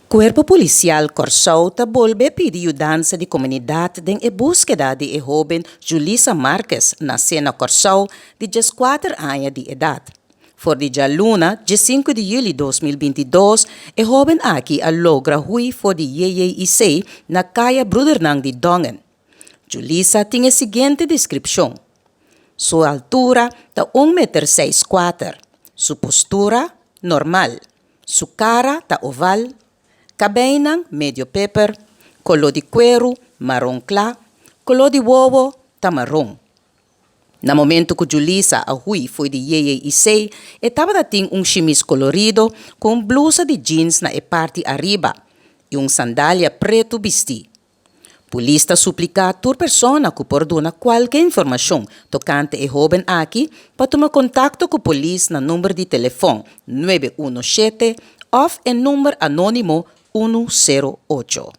Kuerpo Polisial Kòrsou ta bolbe pidi yudansa di komunidat den e búskeda di e hóben Julissa Marques, nasé na Kòrsou, di dieskuater aña di edat. For di djaluna, diesinku di yüli 2022, e hóben aki a logra hui for di JJIC na Kaya Broedernan di Dongen. Julissa tin e siguiente deskripshon, Su altura ta un meter seis kuater, su postura normal, su kara ta oval, kabeinan medio peper, koló di kueru maron kla, koló di wowo ta maron. Na momento ku Julissa a hui fo'i di JJIC, e tabata tin un shimis kolorido ku un blusa di jeans na e parti ariba i un sandalia pretu bistí. Polis ta supliká tur persona ku por duna kualke informashon tokante e hóben aki pa tuma kontakto ku polis na number di telefòn nuebe uno shete òf e number anónimo unu sero ocho.